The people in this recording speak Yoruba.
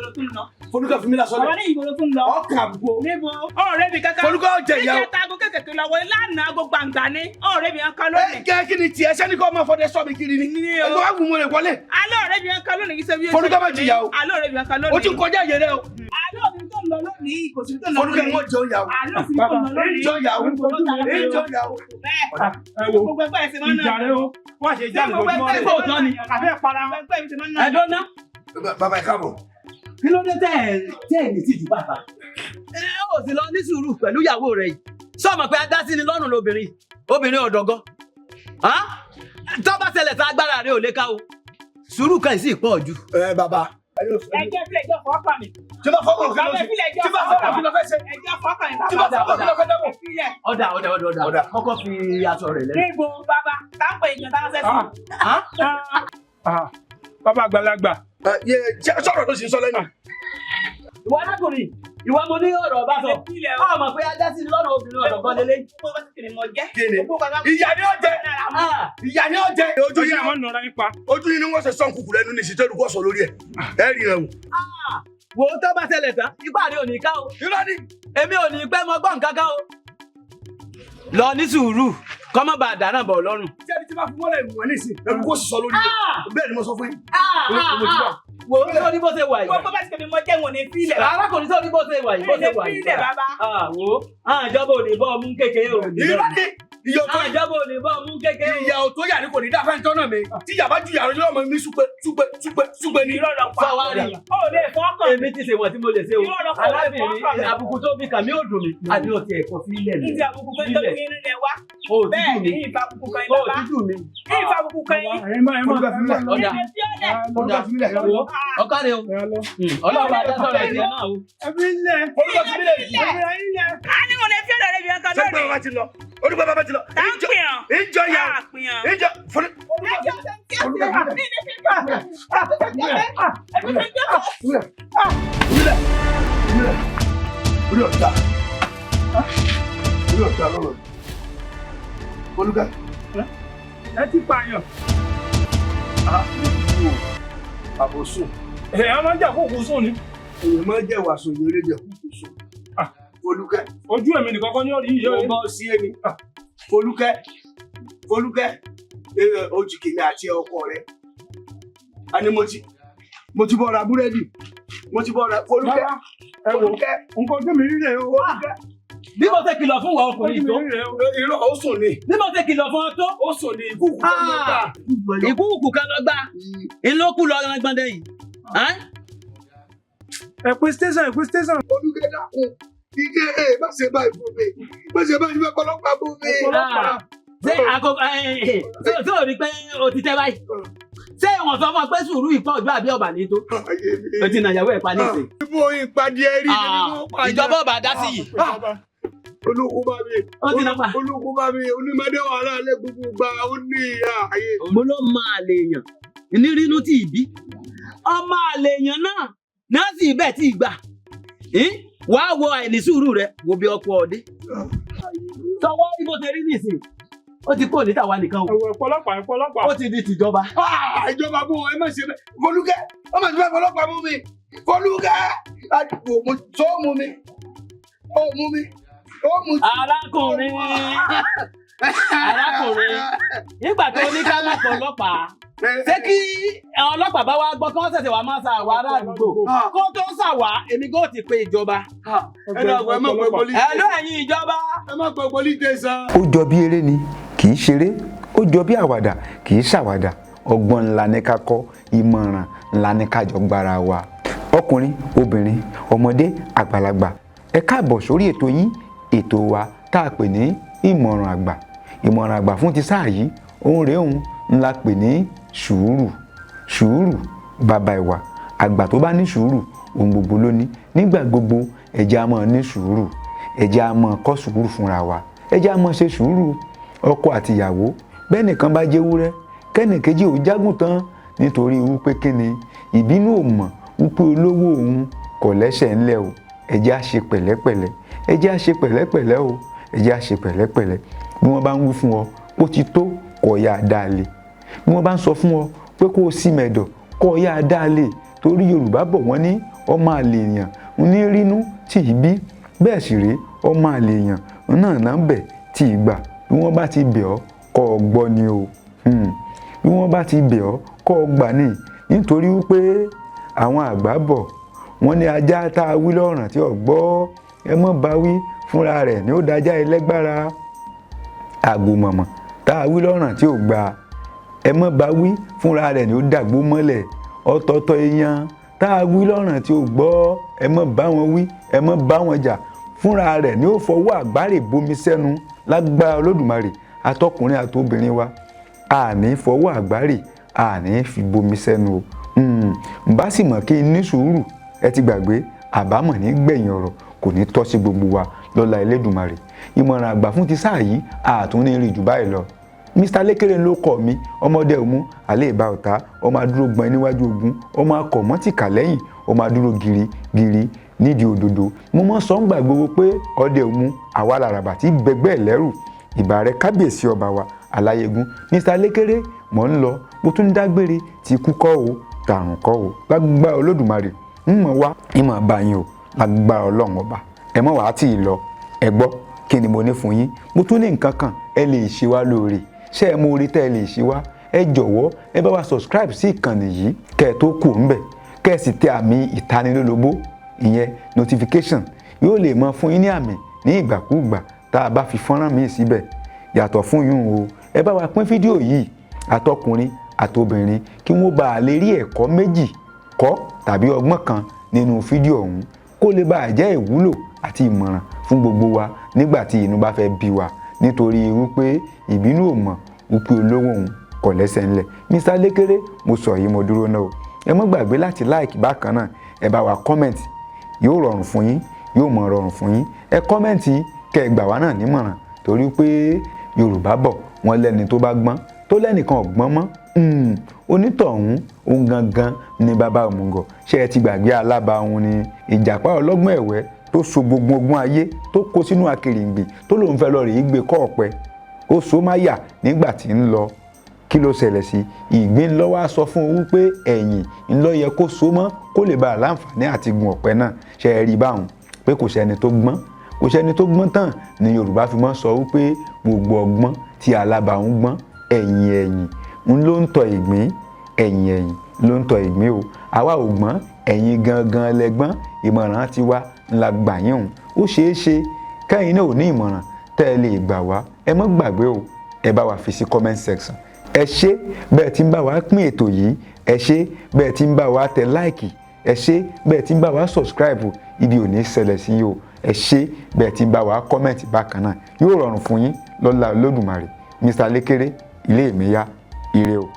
ló tún lọ. Folúkẹ́ fi mí lásán Bàbá lẹ̀. ní ìbò ló tún lọ. Ọkàn àbùkù. Níbo? Ọ̀rẹ́ mi kankan. Folúkẹ́ ó jẹ ìyá o. Níjẹta aago kékèké lọ wọlé lánàá aago gbàǹgbà ni. Ọ̀rẹ́ mi kankan Ẹ lónìí. jẹ́ kí ni tiẹ̀ sẹ́ni kọ́ máa fọdẹ sọ mi kiri ni. Ní o. Ẹgbẹ́ wa wù mọ́ lè wọlé. Alẹ́ ọ̀rẹ́ mi kankan lónìí kì í ṣe bí ó ṣe. Folúkẹ́ má jìyà o. Alẹ́ ọ̀rẹ́ mi kankan lónìí. O ti ń kọjá ìyẹn rẹ o. Alẹ́ òbí tó ń lọ lónìí kò sí tó ń lọ Folúkẹ́ lónìí. wọ́n jọ ìyá o. Alẹ́ òbí tó ń lọ lónìí. Ìjọ ìyá o. Ìjọ ìyá o. Bẹ́ẹ̀. Ẹ wo Gbogbo ẹgbẹ́ ẹ̀ ṣe máa ń ìjà rẹ o wọ́n ṣe já Gbogbo lójúmọ́ ẹgbẹ́ rẹ̀. Òótọ́ ni. Àbẹ́ para wọn. Ẹgbẹ́ mi ṣe máa ń nà. Ẹ dọ́ná. Bàbá ẹ káàbọ̀. Kí ló dé tẹ́ ẹ tẹ́ ẹ ní tìjú bàbá? Ẹ ò sì lọ ní sùúrù pẹ̀lú ìyàwó rẹ̀ yìí. Sọ ma pé adásí ni lọ́rùn lobìnrin, obìnrin ọ̀dọ́gọ́. Tó bá ṣẹlẹ̀ tá agbára rẹ̀ ò lè ká o. Sùúrù kan sì pọ̀ jù. Ẹ bàbá. Ẹjẹ́ fílẹ̀ ẹjọ́ fọ́ọ̀kàn mi. Tí bá fọwọ́ kí ló Bàbá ṣe? fílẹ̀ ẹjọ́ Tí bá fọwọ́ kí ló fẹ́ ṣe? Ẹjọ́ fọ́ọ̀kàn mi Tí bá bàbá. fọwọ́ kí ló fẹ́ dábọ̀? Fílẹ̀. Ọ̀dà ọ̀dà ọ̀dà ọ̀dà. Ọ̀dà. Kọ́kọ́ fi aṣọ rẹ̀ lẹ́nu. Níbo bàbá? Táǹpẹ̀ ìjọ táwọn ṣẹ̀ sí. Bàbá àgbàlagbà. Sọ̀rọ̀ ló sì ń sọ lẹ́nu. Ìwọ arákùnrin, ìwọ mo ní ọ̀rọ̀ bá sọ. Fílẹ̀ o. Ọ mọ̀ pé adásí ni lọ́rùn obìnrin ọ̀dọ́gọ́ lélẹ́yìn. Gbogbo bá ti kiri mọ jẹ́. Kí ni? Gbogbo bàbá. Ìyá ni ó jẹ. Ìyá ni ó jẹ. Ojú Ojú yìí àwọn nọra nípa. ojú yìí ni wọ́n ṣe sọ́n kùkù lẹ́nu ní ìsìtẹ́rù kọ́ sọ lórí ẹ̀. Ẹ rí ẹ wò. Wò ó tó bá ṣẹlẹ̀ tán, ipá rẹ̀ ò ní ká o. Irọ́ ni. Èmi ò ní pẹ́ mọ gbọ́n nǹkan kan o. Lọ ní sùúrù, kọ́ mọ́ bá dáná bọ̀ lọ́rùn. Tí ẹni tí bá fún mọ́lẹ̀ ìwọ̀n nísìn, ẹ̀rù kò sì sọ lórí ẹ̀. Bẹ́ẹ̀ ni mo sọ fún yín. Mo ti wà. Wò ó sórí bó ṣe wà yìí. Gbogbo bá ti kiri mọ jẹ́ wọn ní fílẹ̀. Arákùnrin sórí bó ṣe wà yìí. Bó ṣe wà yìí. Fílẹ̀ bàbá. Wò ó, ìjọba ò ní bọ́ ọmú kékeré o. Irọ́ ni. Ìyá ò tó Ìjọba ò ní bọ́ ọmú kékeré o. ìyá ò tó yà ní kò ní dá fẹ́ntọ́ náà mi. Tí ìyá bá ju ìyá rẹ̀ lọ́mọ mi súpé súpé súpé súpé ni. Irọ́ lọ pa. Sọ wá rí. Ó lè fọ́ọ̀kàn. Èmi ti ṣèwọ̀n tí mo lè ṣe o. Irọ́ lọ pa, ó lè Arábìnrin fọ́ọ̀kàn mi. àbùkù tó fi kàn mí ò dùn mí. Àbí o ti ẹ̀kọ́ sí ilẹ̀ mi. Ìdí àbùkù kan tó fi inú ilẹ̀ wá. O ò Bẹ́ẹ̀ tíjú ni mi. ìfà àbùkù kan O ò bàbá. tíjú mi. Ìfà àbùkù kan yín. Ẹ má ẹ má Olúwa fi mí lẹ̀. Ọ̀dà. Ìdí tí ó lẹ̀. Olúwa fi mí lẹ̀. Wo ọ̀kadì o. Ọlọ́run bá dá sọ̀rọ̀ ẹ̀jẹ̀ náà o. Ẹ fi lẹ̀. Olúwa fi mí lẹ̀. Ẹ fi lẹ̀. A ní wọn lè fi ọ̀dọ̀ rẹ̀ bí ọkàn Ṣé pé lónìí. bàbá ti lọ? Olúwa bàbá ti lọ. Tá ń pìyàn. Ìjọ ìyá. Á pìyàn. Ìjọ fún. Ẹjọ́ ṣe ń kí ẹsẹ̀. Ní ilé fífà. Orílẹ̀. Orílẹ̀. Orí ọ̀tá. Orí ọ̀tá lọ́rọ̀. Olúkẹ́. Ẹ ti pààyàn. Àbòsùn. Èèyàn máa ń jà kókó sùn ni. Èèyàn máa ń jẹ́ wàásù ìyẹn jẹ́ kúkú sùn. Folúkẹ́. Ojú èmi nìkan kọ́ ní ọ̀rí yìí. Mo bọ́ sí èmi. Folúkẹ́. Folúkẹ́. Ojú kèmí àti ọkọ rẹ̀. A ní mo ti bọ́ ra búrẹ́dì. Mo ti bọ́ ra Folúkẹ́. Bàbá, ẹ wò Folúkẹ́. nǹkan ojú mi rí rèé o. Folúkẹ́. Bí mo ṣe kìlọ̀ fún ìwọ ọkùnrin Ojú tó. mi rí rèé o. Irọ́ ó sùn ni. Bí mo ṣe kìlọ̀ fún ọ tó. Ó sùn ni ìkúkú kan ló gbà. Ìkúùkù kan lọ gbá. Ìlókù lọ gbọ́ndé yìí. Ẹ pé station, ẹ pé station. Folúkẹ́ dákun. Ike ẹ má ṣe báyìí fún mi. Má ṣe báyìí fún ọlọ́pàá fún mi. Ọlọ́pàá. Ṣé àkókò ṣé o rí pé o ti tẹ́ báyìí? Ṣé wọ́n sọ fún ọ pé sùúrù ìpọ̀ ojú àbí ọ̀bà ní tó? Ayé mi. O ti nà ìyàwó ẹ̀ pa ní ìsìn. Ibo ìpàdé ẹ̀rí ni mo pàdé. Ìjọba ọba dá sí yìí. Olókùn bá mi. Ó ti nà pa. Olókùn bá mi. Onímọ̀dé wàhálà alẹ́ gbogbo gba ó ní ìyá ayé. Mo ló máa lè yàn nírínú tí ì bí. Ọmọ àlè èèyàn náà náà sì bẹ́ẹ̀ tí ì gbà. Wàá wo àìní sùúrù rẹ wo bí ọkọ ọdẹ. Sọ wá rí bó ṣe rí nísìnyí. Ó ti kó níta wa nìkan o. Ẹ̀wọ̀ ẹ̀pọ̀lọpàá ẹ̀pọ̀lọpàá. Ó ti di tìjọba. Ìjọba bó ẹ má ṣe bẹ́ẹ̀. Folúkẹ́ ọmọ ìjọba ọlọ́pàá mú mi. Folúkẹ́ àdìpọ̀ mo tó mú mi. Ó mú mi. Ó mú mi. Arákùnrin arákùnrin nígbà tó ní ká má pọ̀ ọlọ́pàá ṣé kí àwọn ọlọ́pàá bá wá gbọ́ kí wọ́n ṣẹ̀ṣẹ̀ wá máa sa àwa ará àdúgbò kó tó ṣàwá èmi kò ti pe ìjọba. Ẹ dàgbọ́ ẹ má pẹ́ pólí. Ẹ ló ẹ̀yin ìjọba. Ẹ má pẹ́ pólí tẹ̀sán. Ó jọ bí eré ni kì í ṣeré, ó jọ bí àwàdà kì í ṣàwàdà. Ọgbọ́n ńlá ní ká kọ́, ìmọ̀ràn ńlá ní ká jọ gbára wa. Ọkùnrin, obìnrin, ọmọdé, àgbàlagbà, ẹ káàbọ̀ sórí ètò yín, ètò wa tá a pè ní ìmọ̀ràn àgbà. Ìmọ̀ràn àgbà fún ti sáà yìí, òun rèé, òun ńlá pè ní sùúrù. Sùúrù bàbá ìwà. Àgbà tó bá ní sùúrù, ohun gbogbo ló ní. Nígbà gbogbo, ẹ jẹ́ á máa ní sùúrù, ẹ jẹ́ á máa kọ́ sùúrù fúnra wa, ẹ jẹ́ á máa ṣe sùúrù. Ọkọ àtìyàwó, bẹ́ẹ̀ nìkan bá jẹ́ ewúrẹ́, kẹ́nìkejì ò jágùn tán, nítorí wípé kíni ìbínú ò mọ̀ wípé olówó òun kò lẹ́sẹ̀ ńlẹ̀ o. Ẹ jẹ́ á ṣe pẹ̀lẹ́pẹ̀lẹ́, ẹ jẹ́ á ṣe pẹ̀lẹ́pẹ̀lẹ́ o, ẹ jẹ́ á ṣe pẹ̀lẹ́pẹ̀lẹ́. Bí wọ́n bá ń wí fún ọ ó ti tó, kó yá a dáa lé. Bí wọ́n bá ń sọ fún ọ pé kó o sì mẹ̀dọ̀, kó yá a dáa lé, torí Yorùbá bọ̀ wọ́n ní Ọmọ àlè èèyàn ní rínú tí ì bí. Bẹ́ẹ̀ sì rèé, ọmọ àlè èèyàn náà náà bẹ̀ tí ì gbà. Bí wọ́n bá ti bẹ̀ ọ́, kọ́ ọ gbọ́ ni o. Bí wọ́n bá ti bẹ̀ ọ́, kọ́ ọ gbà ní. Nítorí wípé àwọn àgbà bọ̀, wọ́n ní ajá tá a wí lọ́ràn tí ò gbọ́, ẹ mọ́ bá wí, fúnra rẹ̀ ni ó dájá ẹlẹ́gbára. Àgòmọ̀mọ̀ tá a wí lọ́ràn tí ò gbà, ẹ mọ́ bá wí, fúnra rẹ̀ ni ó dàgbó mọ́lẹ̀. Ọ̀tọ̀ọ̀tọ̀ èèyàn tá a wí lọ́ràn tí ò gbọ́, ẹ mọ́ bá wọn wí, ẹ mọ́ bá wọn jà, fúnra rẹ̀ ni ó fọwọ́ àgbáre bomi sẹ́nu. Lágbára Olódùmarè, atọkùnrin àtobìnrin wa, àní fọwọ́ àgbáre, àní fi bomi sẹ́nu o. N bá sì mọ̀ kí n ní sùúrù, ẹ ti gbàgbé, àbámọ̀ ní gbẹ̀yìn ọ̀rọ̀ kò ní tọ́ sí gbogbo wa lọ́lá Elédùmarè. Ìmọ̀ràn àgbà fún ti sáà yìí àtúní rí jù báyìí lọ. Mr. Lékèrè ló kọ́ mi, ọmọdé òmu, àlẹ́ ìbá ọ̀tá, ọmọ adúró gbọ́n níwájú ogun, ọmọ akọ̀mọ́ tìkà lẹ́yìn, ọmọ adúró girigiri nídìí òdodo. Mo mọ́ sọ ń gbà gbogbo pé ọdẹ òmu, àwa làràbà tí gbẹgbẹ́ lẹ́rù. Ìbà rẹ kábíyèsí ọba wa Aláyégún. Mr. Lékèrè mọ̀ ń lọ, mo tún dágbére, ti kú kọ́ o, tàrùn kọ́ o. Lágbára Olódùmarè, ń mọ̀ wá, ń mọ̀ bá yín o, lágbára Ọlọ́run ọba. Ẹ mọ̀ wá tí ì lọ, ẹ gbọ́ kí ni mo ní fún yín. Mo tún ní nǹkan kan ẹ lè ṣe wá lóore. Ṣé ẹ mọ orí tẹ́ ẹ lè ṣe wá? Ẹ jọ̀wọ́, ẹ bá wa subscribe sí ìkànnì yìí kẹ́ ẹ tó kù ńbẹ̀, kẹ́ ẹ sì tẹ àmì ìtanilólobó, ìyẹn notification, yóò lè mọ fún yín ní àmì ní ìgbàkúùgbà tá a bá fi fọ́nrán míì síbẹ̀. Yàtọ̀ fún yún o, ẹ bá wa pín fídíò yìí àtọkùnrin àtobìnrin kí wọ́n bá a lè rí ẹ̀kọ́ méjì kọ́ tàbí ọgbọ́n kan nínú fídíò ọ̀hún, kó lè bá a jẹ́ ìwúlò àti ìmọ̀ràn fún gbogbo wa nígbà tí inú bá fẹ́ bí wa, nítorí wípé ìbínú ò mọ̀ wípé olówó òun kò lẹ́sẹ̀ ńlẹ̀. Mr. Lékèrè mo sọ yìí, mo dúró náà o. Ẹ má gbàgbé láti like bákan náà, ẹ bá wa comment, yóò rọrùn fún yín, yóò mọ̀ rọrùn fún yín. Ẹ comment kẹ́ ẹ gbà wá náà nímọ̀ràn, torí pé Yorùbá bọ̀, wọ́n lẹ́ni tó bá gbọ́n tó lẹ́nìkan ọ̀gbọ́n mọ́, onítọ̀hún òun gangan ni bàbá òmùgọ̀. Ṣé ẹ ti gbàgbé alábàáhùn ni ìjàpá ọlọ́gbọ́n ẹ̀wẹ́ tó so gbogbo ogun ayé tó kó sínú akèrèǹgbè tó lòun fẹ́ lọ rèé gbé kọ́ ọ̀pẹ, ó so máyà nígbà tí ń lọ. Kí ló ṣẹlẹ̀ sí ìgbín? Ló wá sọ fún un wípé ẹ̀yìn ńlọ yẹ kó so mọ́ kó lè bá a láǹfààní àti gun ọ̀pẹ náà. Ṣe é rí báwọn pé kò sẹ́ni tó gbọ́n, kò sẹ́ni tó gbọ́n tán ni Yorùbá fi mọ́ sọ wípé gbogbo ọgbọ́n tí alábàáhùn gbọ́n, ẹ̀yìn ẹ̀yìn ń ló ń tọ ìgbín, ẹ̀yìn ẹ̀yìn ló ń tọ ìgbín o. Àwa ò gbọ́n, ẹ̀yin gangan lẹ́gbọ́n. Ìmọ̀ràn tiwa ńlá gbà yín òun. Ó ṣeé ṣe kẹ́yìn náà ò ní ìmọ̀ràn tẹ́ ẹ lè gbà wá. Ẹ má gbàgbé o, ẹ bá wa fi sí comment section. Ẹ ṣé bẹ́ẹ̀ tí ń bá wa pín ètò yìí, ẹ ṣé bẹ́ẹ̀ tí ń bá wa tẹ láìkì, ẹ ṣé bẹ́ẹ̀ tí ń bá wa subscribe, ibi ò ní ṣẹlẹ̀ sí yín o. Ẹ ṣé bẹ́ẹ̀ tí ń bá wa comment bákan náà, yóò rọrùn fún yín lọ́lá Olódùmarè. Mr. Lékèrè, ilé mi yá, ire o.